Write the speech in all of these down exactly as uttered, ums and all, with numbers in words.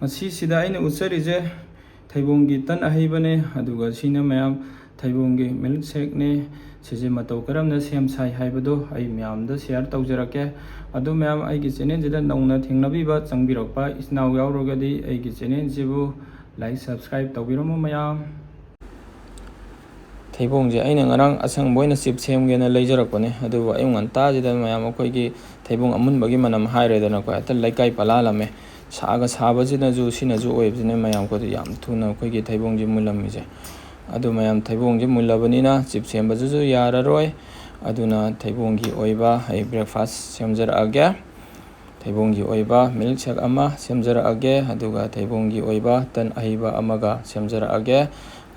ꯃꯁꯤꯁꯤꯗ ꯑꯩꯅ ꯎꯠꯆꯔꯤꯁꯦ ꯊꯩꯕꯣꯡꯒꯤ ꯇꯟ ꯑꯍꯩꯕꯅꯦ, ꯑꯗꯨꯒ ꯁꯤꯅ ꯃꯌꯥꯝ ꯊꯩꯕꯣꯡꯒꯤ ꯃꯤꯜꯛ ꯁꯦꯛꯅꯦ꯫ ꯁꯤꯁꯦ ꯃꯇꯧ ꯀꯔꯝꯅ ꯁꯦꯝ ꯁꯥꯏ ꯍꯥꯏꯕꯗꯣ ꯑꯩ ꯃꯌꯥꯝꯗ ꯁꯤꯌꯥꯔ ꯇꯧꯖꯔꯛꯀꯦ꯫ ꯑꯗꯨ ꯃꯌꯥꯝ, ꯑꯩꯒꯤ ꯆꯦꯅꯦꯜꯁꯤꯗ ꯅꯧꯅ ꯊꯦꯡꯅꯕꯤꯕ, ꯆꯪꯕꯤꯔꯛꯄ ꯏꯆꯤꯟ ꯏꯅꯥꯎ ꯌꯥꯎꯔꯒꯗꯤ ꯑꯩꯒꯤ ꯆꯦꯅꯦꯜꯁꯤꯕꯨ ꯂꯥꯏꯛ, ꯁꯕꯁꯀ꯭ꯔꯥꯏꯕ ꯇꯧꯕꯤꯔꯝꯃꯨ ꯃꯌꯥꯝ꯫ ꯊꯩꯕꯣꯡꯁꯦ ꯑꯩꯅ ꯉꯔꯥꯡ ꯑꯁꯪꯕ ꯑꯣꯏꯅ ꯆꯤꯞ ꯁꯦꯝꯒꯦꯅ ꯂꯩꯖꯔꯛꯄꯅꯦ, ꯑꯗꯨꯕꯨ ꯑꯌꯨꯛ ꯉꯟꯇꯥꯁꯤꯗ ꯃꯌꯥꯝ ꯑꯩꯈꯣꯏꯒꯤ ꯊꯩꯕꯣꯡ ꯑꯃꯨꯟꯕꯒꯤ ꯃꯅꯝ ꯍꯥꯏꯔꯦꯗꯅꯀꯣ, ꯍꯦꯛꯇ ꯂꯩꯀꯥꯏ ꯄꯂꯥꯂꯝꯃꯦ꯫ ꯁꯥꯒ ꯁꯥꯕꯁꯤꯅꯁꯨ, ꯁꯤꯅꯁꯨ ꯑꯣꯏꯕꯁꯤꯅ ꯃꯌꯥꯝ ꯑꯩꯈꯣꯏꯗ ꯌꯥꯝ ꯊꯨꯅ ꯑꯩꯈꯣꯏꯒꯤ ꯊꯩꯕꯣꯡꯁꯦ ꯃꯨꯜꯂꯝꯃꯤꯁꯦ꯫ ꯑꯗꯨ ꯃꯌꯥꯝ, ꯊꯩꯕꯣꯡꯁꯦ ꯃꯨꯜꯂꯕꯅꯤꯅ ꯆꯤꯞ ꯁꯦꯝꯕꯁꯤꯁꯨ ꯌꯥꯔꯔꯣꯏ꯫ ꯑꯗꯨꯅ ꯊꯩꯕꯣꯡꯒꯤ ꯑꯣꯏꯕ ꯑꯩ ꯕ꯭ꯔꯦꯛꯐꯥꯁ ꯁꯦꯝꯖꯔꯛꯑꯒꯦ꯫ ꯊꯩꯕꯣꯡꯒꯤ ꯑꯣꯏꯕ ꯃꯤꯜꯛ ꯁꯦꯛ ꯑꯃ ꯁꯦꯝꯖꯔꯛꯑꯒꯦ, ꯑꯗꯨꯒ ꯊꯩꯕꯣꯡꯒꯤ ꯑꯣꯏꯕ ꯇꯟ ꯑꯍꯩꯕ ꯑꯃꯒ ꯁꯦꯝꯖꯔꯛꯑꯒꯦ꯫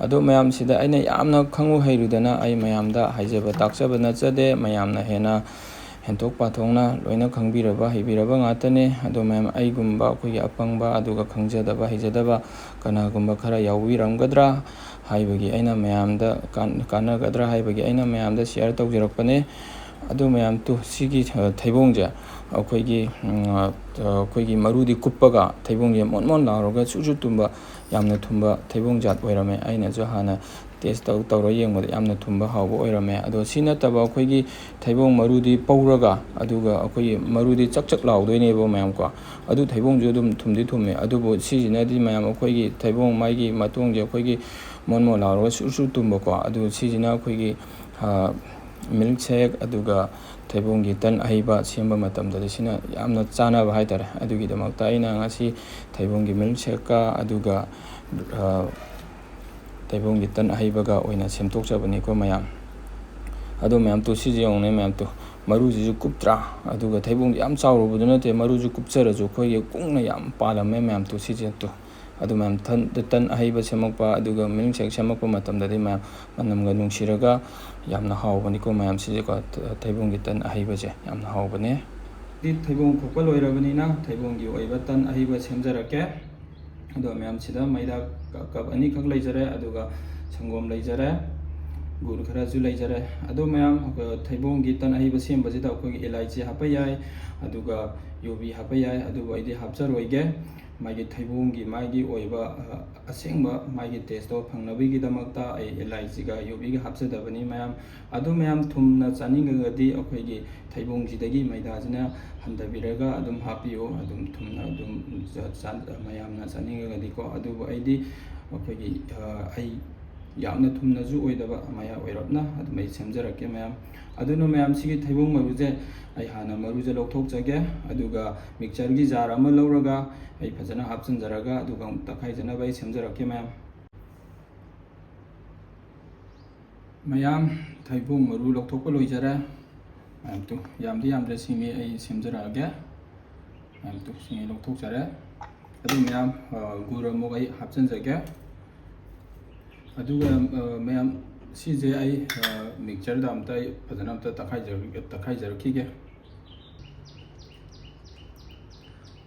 ꯑꯗꯨ ꯃꯌꯥꯝꯁꯤꯗ ꯑꯩꯅ ꯌꯥꯝꯅ ꯈꯪꯉꯨ ꯍꯩꯔꯨꯗꯅ ꯑꯩ ꯃꯌꯥꯝꯗ ꯍꯥꯏꯖꯕ ꯇꯥꯛꯆꯕ ꯅꯠꯆꯗꯦ꯫ ꯃꯌꯥꯝꯅ ꯍꯦꯟꯅ ꯍꯦꯟꯇꯣꯛ ꯄꯥꯊꯣꯛꯅ ꯂꯣꯏꯅ ꯈꯪꯕꯤꯔꯕ, ꯍꯩꯕꯤꯔꯕ ꯉꯥꯛꯇꯅꯤ꯫ ꯑꯗꯨ ꯃꯌꯥꯝ, ꯑꯩꯒꯨꯝꯕ ꯑꯩꯈꯣꯏꯒꯤ ꯑꯄꯪꯕ, ꯑꯗꯨꯒ ꯈꯪꯖꯗꯕ, ꯍꯩꯖꯗꯕ ꯀꯅꯥꯒꯨꯝꯕ ꯈꯔ ꯌꯥꯎꯕꯤꯔꯝꯒꯗ꯭ꯔꯥ ꯍꯥꯏꯕꯒꯤ ꯑꯩꯅ ꯃꯌꯥꯝꯗ ꯀꯥꯟ-, ꯀꯥꯟꯅꯒꯗ꯭ꯔꯥ ꯍꯥꯏꯕꯒꯤ ꯑꯩꯅ ꯃꯌꯥꯝꯗ ꯁꯤꯌꯥꯔ ꯇꯧꯖꯔꯛꯄꯅꯦ꯫ ꯑꯗꯨ ꯃꯌꯥꯝ ꯇꯨ, ꯁꯤꯒꯤ, ꯑ, ꯊꯩꯕꯣꯡꯁꯦ ꯑꯩꯈꯣꯏꯒꯤ, ꯎꯝ, ꯑ, ꯑꯩꯈꯣꯏꯒꯤ ꯃꯔꯨꯗꯤ ꯀꯨꯞꯄꯒ ꯊꯩꯕꯣꯡꯁꯦ ꯃꯣꯟ ꯃꯣꯟ ꯂꯥꯎꯔꯒ ꯁꯨ ꯁꯨ ꯇꯨꯝꯕ ꯌꯥꯝꯅ ꯊꯨꯝꯕ ꯊꯩꯕꯣꯡ ꯖꯥꯠ ꯑꯣꯏꯔꯝꯃꯦ꯫ ꯑꯩꯅꯁꯨ ꯍꯥꯟꯅ ꯇꯦꯁ ꯇꯧ-, ꯇꯧꯔ ꯌꯦꯡꯕꯗ ꯌꯥꯝꯅ ꯊꯨꯝꯕ ꯍꯥꯎꯕ ꯑꯣꯏꯔꯝꯃꯦ꯫ ꯑꯗꯣ ꯁꯤ ꯅꯠꯇꯕ ꯑꯩꯈꯣꯏꯒꯤ ꯊꯩꯕꯣꯡ ꯃꯔꯨꯗꯤ ꯄꯧꯔꯒ, ꯑꯗꯨꯒ ꯑꯩꯈꯣꯏꯒꯤ ꯃꯔꯨꯗꯤ ꯆꯛ ꯆꯛ ꯂꯥꯎꯗꯣꯏꯅꯦꯕ ꯃꯌꯥꯝꯀꯣ꯫ ꯑꯗꯨ ꯊꯩꯕꯣꯡꯁꯨ ꯑꯗꯨꯝ ꯊꯨꯝꯗꯤ ꯊꯨꯝꯃꯦ꯫ ꯑꯗꯨꯕꯨ ꯁꯤꯁꯤꯅꯗꯤ ꯃꯌꯥꯝ ꯑꯩꯈꯣꯏꯒꯤ ꯊꯩꯕꯣꯡ ꯃꯥꯒꯤ ꯃꯇꯣꯡꯁꯦ ꯑꯩꯈꯣꯏꯒꯤ ꯃꯣꯟ ꯃꯣꯟ ꯂꯥꯎꯔꯒ ꯁꯨ ꯁꯨ ꯇꯨꯝꯕꯀꯣ꯫ ꯑꯗꯨ ꯁꯤꯁꯤꯅ ꯑꯩꯈꯣꯏꯒꯤ, ꯑ, ꯃꯤꯜꯛ ꯁꯦꯛ, ꯑꯗꯨꯒ ꯊꯩꯕꯣꯡꯒꯤ ꯇꯟ ꯑꯍꯩꯕ ꯁꯦꯝꯕ ꯃꯇꯝꯗꯗꯤ ꯁꯤꯅ ꯌꯥꯝꯅ ꯆꯥꯅꯕ ꯍꯥꯏꯇꯥꯔꯦ꯫ ꯑꯗꯨꯒꯤꯗꯃꯛꯇ ꯑꯩꯅ ꯉꯁꯤ ꯊꯩꯕꯣꯡꯒꯤ ꯃꯤꯜꯛ ꯁꯦꯛꯀ ꯑꯗꯨꯒ, ꯑ, ꯊꯩꯕꯣꯡꯒꯤ ꯇꯟ ꯑꯍꯩꯕꯒ ꯑꯣꯏꯅ ꯁꯦꯝꯗꯣꯛꯆꯕꯅꯤꯀꯣ ꯃꯌꯥꯝ꯫ ꯑꯗꯣ ꯃꯌꯥꯝ ꯇꯨ, ꯁꯤꯁꯦ ꯌꯦꯡꯉꯨꯅꯦ ꯃꯌꯥꯝ ꯇꯨ, ꯃꯔꯨꯁꯤꯁꯨ ꯀꯨꯞꯇ꯭ꯔꯥ? ꯑꯗꯨꯒ ꯊꯩꯕꯣꯡꯁꯦ ꯌꯥꯝ ꯆꯥꯎꯔꯨꯕꯗꯨ ꯅꯠꯇꯦ, ꯃꯔꯨꯁꯨ ꯀꯨꯞꯆꯔꯁꯨ ꯑꯩꯈꯣꯏꯒꯤ ꯀꯨꯡꯅ ꯌꯥꯝ ꯄꯥꯜꯂꯝꯃꯦ ꯃꯌꯥꯝ ꯇꯨ, ꯁꯤꯁꯦ ꯇꯨ꯫ ꯑꯗꯨ ꯃꯌꯥꯝ ꯇꯟ, ꯇꯟ ꯑꯍꯩꯕ ꯁꯦꯝꯃꯛꯄ, ꯑꯗꯨꯒ ꯃꯤꯜꯛ ꯁꯦꯛ ꯁꯦꯝꯃꯛꯄ ꯃꯇꯝꯗꯗꯤ ꯃꯌꯥꯝ ꯃꯅꯝꯒ ꯅꯨꯡꯁꯤꯔꯒ ꯌꯥꯝꯅ ꯍꯥꯎꯕꯅꯤꯀꯣ ꯃꯌꯥꯝ, ꯁꯤꯁꯦꯀꯣ, ꯊ-, ꯊꯩꯕꯣꯡꯒꯤ ꯇꯟ ꯑꯍꯩꯕꯁꯦ ꯌꯥꯝꯅ ꯍꯥꯎꯕꯅꯦ꯫ ꯗꯤ ꯊꯩꯕꯣꯡ ꯈꯣꯛꯄ ꯂꯣꯏꯔꯕꯅꯤꯅ ꯊꯩꯕꯣꯡꯒꯤ ꯑꯣꯏꯕ ꯇꯟ ꯑꯍꯩꯕ ꯁꯦꯝꯖꯔꯛꯀꯦ꯫ ꯑꯗꯣ ꯃꯌꯥꯝꯁꯤꯗ ꯃꯩꯗꯥ ꯀ-, ꯀꯞ ꯑꯅꯤꯈꯛ ꯂꯩꯖꯔꯦ, ꯑꯗꯨꯒ ꯁꯪꯒꯣꯝ ꯂꯩꯖꯔꯦ, ꯒꯨꯔ ꯈꯔꯁꯨ ꯂꯩꯖꯔꯦ꯫ ꯑꯗꯣ ꯃꯌꯥꯝ, ꯑ, ꯊꯩꯕꯣꯡꯒꯤ ꯇꯟ ꯑꯍꯩꯕ ꯁꯦꯝꯕꯁꯤꯗ ꯑꯩꯈꯣꯏꯒꯤ ꯏꯂꯥꯏꯆꯤ ꯍꯥꯞꯄ ꯌꯥꯏ, ꯑꯗꯨꯒ ꯌꯨꯕꯤ ꯍꯥꯞꯄ ꯌꯥꯏ, ꯑꯗꯨꯕꯨ ꯑꯩꯗꯤ ꯍꯥꯞꯆꯔꯣꯏꯒꯦ꯫ ꯃꯥꯒꯤ ꯊꯩꯕꯣꯡꯒꯤ ꯃꯥꯒꯤ ꯑꯣꯏꯕ, ꯑ, ꯑꯁꯦꯡꯕ ꯃꯥꯒꯤ taste ꯇꯣ ꯐꯪꯅꯕꯒꯤꯗꯃꯛꯇ ꯑꯩ ꯏꯂꯥꯏꯆꯤꯒ ꯌꯨꯕꯤꯒ ꯍꯥꯞꯆꯗꯕꯅꯤ ꯃꯌꯥꯝ꯫ ꯑꯗꯨ ꯃꯌꯥꯝ ꯊꯨꯝꯅ ꯆꯥꯅꯤꯡꯉꯒꯗꯤ ꯑꯩꯈꯣꯏꯒꯤ ꯊꯩꯕꯣꯡꯁꯤꯗꯒꯤ ꯃꯩꯗꯥꯁꯤꯅ ꯍꯟꯊꯕꯤꯔꯒ ꯑꯗꯨꯝ ꯍꯥꯞꯄꯤꯌꯨ꯫ ꯑꯗꯨꯝ ꯊꯨꯝꯅ ꯑꯗꯨꯝ ꯆ-, ꯆꯥ-, ꯃꯌꯥꯝꯅ ꯆꯥꯅꯤꯡꯉꯒꯗꯤꯀꯣ꯫ ꯑꯗꯨꯕꯨ ꯑꯩꯗꯤ ꯑꯩꯈꯣꯏꯒꯤ, ꯑ, ꯑꯩ ꯌꯥꯝꯅ ꯊꯨꯝꯅꯁꯨ ꯑꯣꯏꯗꯕ, ꯃꯌꯥꯏ ꯑꯣꯏꯔꯞꯅ ꯑꯗꯨꯝ ꯑꯩ ꯁꯦꯝꯖꯔꯛꯀꯦ ꯃꯌꯥꯝ꯫ ꯑꯗꯨꯅ ꯃꯌꯥꯝ, ꯁꯤꯒꯤ ꯊꯩꯕꯣꯡ ꯃꯔꯨꯁꯦ ꯑꯩ ꯍꯥꯟꯅ ꯃꯔꯨꯁꯦ ꯂꯧꯊꯣꯛꯆꯒꯦ, ꯑꯗꯨꯒ mixture ꯒꯤ jar ꯑꯃ ꯂꯧꯔꯒ ꯑꯩ ꯐꯖꯅ ꯍꯥꯞꯆꯤꯟꯖꯔꯒ ꯑꯗꯨꯒ ꯑꯃꯨꯛ ꯇꯛꯈꯥꯏꯖꯅꯕ ꯑꯩ ꯁꯦꯝꯖꯔꯛꯀꯦ ꯃꯌꯥꯝ꯫ ꯃꯌꯥꯝ, ꯊꯩꯕꯣꯡ ꯃꯔꯨ ꯂꯧꯊꯣꯛꯄ ꯂꯣꯏꯖꯔꯦ꯫ ꯃꯌꯥꯝ ꯇꯨ, ꯌꯥꯝꯗꯤ ꯌꯥꯝꯗ꯭ꯔꯦ, ꯁꯤꯉꯩ ꯑꯩ ꯁꯦꯝꯖꯔꯛꯑꯒꯦ꯫ ꯃꯌꯥꯝ ꯇꯨ, ꯁꯤꯉꯩ ꯂꯧꯊꯣꯛꯆꯔꯦ꯫ ꯑꯗꯨ ꯃꯌꯥꯝ, ꯑ, ꯒꯨꯔ ꯑꯃꯨꯛ ꯑꯩ ꯍꯥꯞꯆꯤꯟꯖꯒꯦ꯫ ꯑꯗꯨꯒ, ꯑ, ꯃꯌꯥꯝ, ꯁꯤꯁꯦ ꯑꯩ, ꯑ, mixture ꯗ ꯑꯝꯇ ꯑꯩ ꯐꯖꯅ ꯑꯝꯇ ꯇꯛꯈꯥꯏꯖꯔ-, ꯇꯛꯈꯥꯏꯖꯔꯛꯈꯤꯒꯦ꯫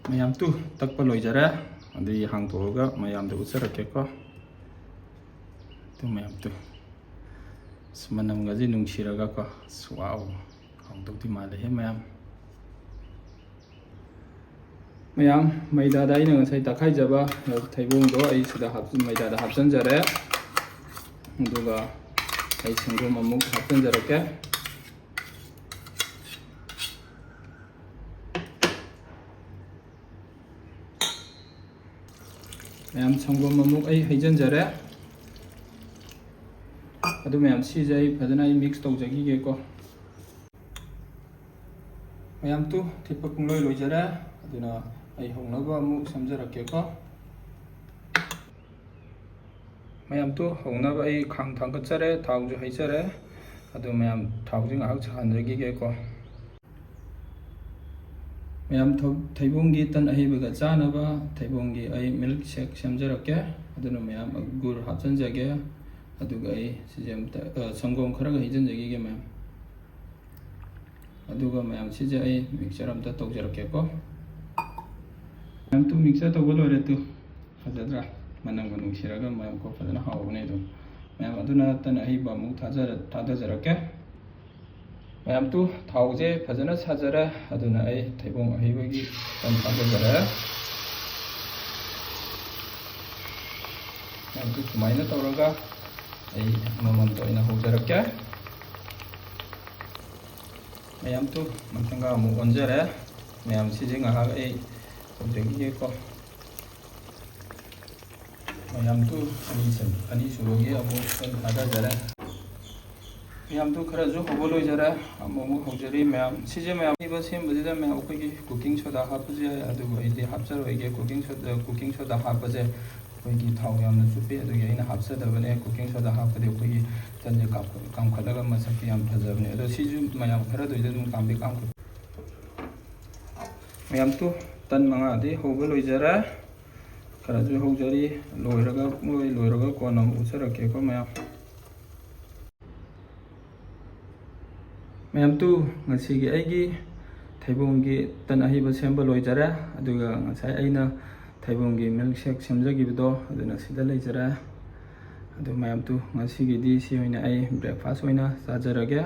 ꯃꯌꯥꯝ ꯇꯨ, ꯇꯛꯄ ꯂꯣꯏꯖꯔꯦ꯫ ꯑꯗꯨꯒꯤ ꯍꯥꯡꯇꯣꯛꯑꯒ ꯃꯌꯥꯝꯗ ꯎꯠꯆꯔꯛꯀꯦꯀꯣ꯫ ꯇꯨ ꯃꯌꯥꯝ ꯇꯨ꯫ ꯑꯁ, ꯃꯅꯝꯒꯁꯦ ꯅꯨꯡꯁꯤꯔꯒꯀꯣ꯫ ꯑꯁ, wow꯫ ꯍꯥꯎꯗꯧꯗꯤ ꯃꯥꯜꯂꯦꯍꯦ ꯃꯌꯥꯝ꯫ ꯃꯌꯥꯝ, ꯃꯩꯗꯥꯗ ꯑꯩꯅ ꯉꯁꯥꯏ ꯇꯛꯈꯥꯏꯖꯕ ꯊꯩꯕꯣꯡꯗꯣ ꯑꯩ ꯁꯤꯗ ꯍꯥꯞ-, ꯃꯩꯗꯥꯗ ꯍꯥꯞꯆꯤꯟꯖꯔꯦ꯫ ꯑꯗꯨꯒ ꯑꯩ ꯁꯪꯒꯣꯝ ꯑꯃꯨꯛ ꯍꯥꯞꯆꯤꯟꯖꯔꯛꯀꯦ꯫ ꯃꯌꯥꯝ, ꯁꯪꯒꯣꯝ ꯑꯃꯨꯛ ꯑꯩ ꯍꯩꯖꯤꯟꯖꯔꯦ꯫ ꯑꯗꯨ ꯃꯌꯥꯝ, ꯁꯤꯁꯦ ꯑꯩ ꯐꯖꯅ ꯑꯩ mix ꯇꯧꯖꯈꯤꯒꯦꯀꯣ꯫ ꯃꯌꯥꯝ ꯇꯨ, ꯊꯤꯠꯄ ꯄꯨꯡꯂꯣꯏ ꯂꯣꯏꯖꯔꯦ꯫ ꯑꯗꯨꯅ ꯑꯩ ꯍꯧꯅꯕ ꯑꯃꯨꯛ ꯁꯦꯝꯖꯔꯛꯀꯦꯀꯣ꯫ ꯃꯌꯥꯝ ꯇꯨ, ꯍꯧꯅꯕ ꯑꯩ ꯈꯥꯡ ꯊꯥꯡꯒꯠꯆꯔꯦ, ꯊꯥꯎꯁꯨ ꯍꯩꯖꯔꯦ꯫ ꯑꯗꯨ ꯃꯌꯥꯝ, ꯊꯥꯎꯁꯤ ꯉꯥꯏꯍꯥꯛ ꯁꯥꯍꯟꯖꯈꯤꯒꯦꯀꯣ꯫ ꯃꯌꯥꯝ, ꯊꯧ-, ꯊꯩꯕꯣꯡꯒꯤ ꯇꯟ ꯑꯍꯩꯕꯒ ꯆꯥꯅꯕ ꯊꯩꯕꯣꯡꯒꯤ ꯑꯩ milk shake ꯁꯦꯝꯖꯔꯛꯀꯦ꯫ ꯑꯗꯨꯅ ꯃꯌꯥꯝ, ꯒꯨꯔ ꯍꯥꯞꯆꯤꯟꯖꯒꯦ꯫ ꯑꯗꯨꯒ ꯑꯩ ꯁꯤꯁꯦ ꯑꯝꯇ, ꯑ, ꯁꯪꯒꯣꯝ ꯈꯔꯒ ꯍꯩꯖꯤꯟꯖꯈꯤꯒꯦ ꯃꯌꯥꯝ꯫ ꯑꯗꯨꯒ ꯃꯌꯥꯝ, ꯁꯤꯁꯦ ꯑꯩ mixture ꯑꯝꯇ ꯇꯧꯖꯔꯛꯀꯦꯀꯣ꯫ ꯃꯌꯥꯝ, ꯇꯨ mixture ꯇꯧꯕ ꯂꯣꯏꯔꯦ ꯇꯨ꯫ ꯐꯖꯗ꯭ꯔꯥ? ꯃꯅꯝꯒ ꯅꯨꯡꯁꯤꯔꯒ ꯃꯌꯥꯝ ꯀꯣ, ꯐꯖꯅ ꯍꯥꯎꯕꯅꯦ ꯑꯗꯨꯝ꯫ ꯃꯌꯥꯝ, ꯑꯗꯨꯅ ꯇꯟ ꯑꯍꯩꯕ ꯑꯃꯨꯛ ꯊꯥꯖꯔ-, ꯊꯥꯗꯖꯔꯛꯀꯦ꯫ ꯃꯌꯥꯝ ꯇꯨ, ꯊꯥꯎꯁꯦ ꯐꯖꯅ ꯁꯥꯖꯔꯦ꯫ ꯑꯗꯨꯅ ꯑꯩ ꯊꯩꯕꯣꯡ ꯑꯍꯩꯕꯒꯤ ꯇꯟ ꯊꯥꯗꯖꯔꯦ꯫ ꯑꯗꯨ ꯁꯨꯃꯥꯏꯅ ꯇꯧꯔꯒ ꯑꯩ ꯑꯃꯃꯝꯇ ꯑꯣꯏꯅ ꯍꯧꯖꯔꯛꯀꯦ꯫ ꯃꯌꯥꯝ ꯇꯨ, ꯃꯊꯪꯒ ꯑꯃꯨꯛ ꯑꯣꯟꯖꯔꯦ꯫ ꯃꯌꯥꯝ ꯁꯤꯁꯦ ꯉꯥꯏꯍꯥꯛ ꯑꯩ ꯍꯧꯖꯈꯤꯒꯦꯀꯣ꯫ ꯃꯌꯥꯝ ꯇꯨ, ꯑꯅꯤ ꯁꯦꯝ-, ꯑꯅꯤꯁꯨꯕꯒꯤ ꯑꯃꯨꯛ ꯑꯩꯅ ꯊꯥꯗꯖꯔꯦ꯫ ꯃꯌꯥꯝ ꯇꯨ, ꯈꯔꯁꯨ ꯍꯧꯕ ꯂꯣꯏꯖꯔꯦ꯫ ꯑꯃꯨꯛ ꯑꯃꯨꯛ ꯍꯧꯖꯔꯤ꯫ ꯃꯌꯥꯝ ꯁꯤꯁꯦ, ꯃꯌꯥꯝ ꯏꯕ ꯁꯦꯝꯕꯁꯤꯗ ꯃꯌꯥꯝ ꯑꯩꯈꯣꯏꯒꯤ cooking soda ꯍꯥꯞꯄꯁꯨ ꯌꯥꯏ, ꯑꯗꯨꯕꯨ ꯑꯩꯗꯤ ꯍꯥꯞꯆꯔꯣꯏꯒꯦ꯫ Cooking soda, cooking soda ꯍꯥꯞꯄꯁꯦ ꯑꯩꯈꯣꯏꯒꯤ ꯊꯥꯎ ꯌꯥꯝꯅ ꯆꯨꯞꯄꯤ, ꯑꯗꯨꯒꯤ ꯑꯩꯅ ꯍꯥꯞꯆꯗꯕꯅꯦ꯫ Cooking soda ꯍꯥꯞꯄꯗꯤ ꯑꯩꯈꯣꯏꯒꯤ ꯇꯟꯁꯦ ꯀꯥꯝꯈꯠ-, ꯀꯥꯝꯈꯠꯂꯒ ꯃꯁꯛꯇꯤ ꯌꯥꯝ ꯐꯖꯕꯅꯦ꯫ ꯑꯗꯣ ꯁꯤꯁꯨ ꯃꯌꯥꯝ ꯈꯔꯗ ꯑꯗꯨꯝ ꯀꯥꯝꯗꯤ ꯀꯥꯝꯈꯠ-, ꯃꯌꯥꯝ ꯇꯨ, ꯇꯟ ꯃꯉꯥꯗꯤ ꯍꯧꯕ ꯂꯣꯏꯖꯔꯦ꯫ ꯈꯔꯁꯨ ꯍꯧꯖꯔꯤ꯫ ꯂꯣꯏꯔꯒ, ꯂꯣꯏ-, ꯂꯣꯏꯔꯒ ꯀꯣꯟꯅ ꯑꯃꯨꯛ ꯎꯠꯆꯔꯛꯀꯦꯀꯣ ꯃꯌꯥꯝ꯫ ꯃꯌꯥꯝ ꯇꯨ, ꯉꯁꯤꯒꯤ ꯑꯩꯒꯤ ꯊꯩꯕꯣꯡꯒꯤ ꯇꯟ ꯑꯍꯩꯕ ꯁꯦꯝꯕ ꯂꯣꯏꯖꯔꯦ꯫ ꯑꯗꯨꯒ ꯉꯁꯥꯏ ꯑꯩꯅ ꯊꯩꯕꯣꯡꯒꯤ milkshake ꯁꯦꯝꯖꯈꯤꯕꯗꯣ ꯑꯗꯨꯅ ꯁꯤꯗ ꯂꯩꯖꯔꯦ꯫ ꯑꯗꯨ ꯃꯌꯥꯝ ꯇꯨ, ꯉꯁꯤꯒꯤꯗꯤ ꯁꯤ ꯑꯣꯏꯅ ꯑꯩ breakfast ꯑꯣꯏꯅ ꯆꯥꯖꯔꯒꯦ꯫